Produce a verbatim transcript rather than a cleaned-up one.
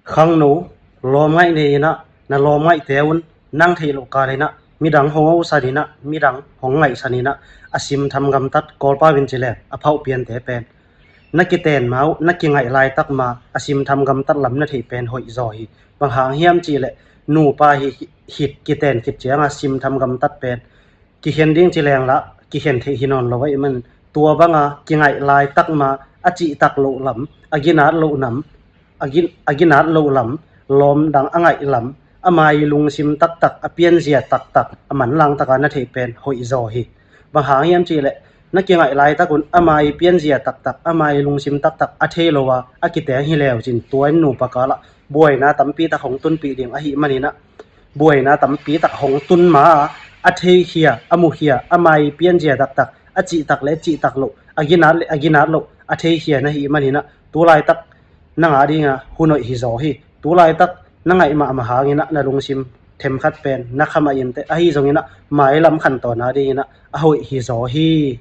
Khangno, lawm ngaih nei inah, na lawm ngaihte un, nang theih loh kal inah midang hong osan inah, midang hong ngaihsan inah, a simtham gamtat, Kawlpau in ci leng a phauh piante pen na kiten ma uh, na kingaih laitak ma a simtham gamtat lam na theih pen hoih zaw hi. Bang hang hiam cihleh nupa hi, hit kiten khit cianga simtham gamtat pen kikhen ding ci leng lah kikhen theih hi nawn lo ahih man, tua banga kingaih laitak ma a cihtak loh lam, a ginat loh nam, a gin-, a ginat loh lam, lawm dang a ngaih lam, ama i lungsim taktak, a pianzia taktak, a manlang taka na theih pen hoih zaw hi. Bang hang hiam cihleh na kingaih laitak un ama i pianzia taktak, ama i lungsim taktak a thei lo a a kiteng hi leu cin, tua in nupa kalah buaina tampi tak hong tunpih ding ahih maninah, buaina tampi tak hong tun ma a, a theikhia, a mukhia, ama i pianzia taktak, a cihtak le cihtak loh, a ginat le a ginat loh a theikhia na hih maninah, tulaitak nang a dinga hun hoih hi zaw hi. Tulaitak na ngaih mahmah hanginah na lungsim themkhat pen na khamah inteh, ahi zonginah mailam khantawn a dinginah a hoih hi zaw hi.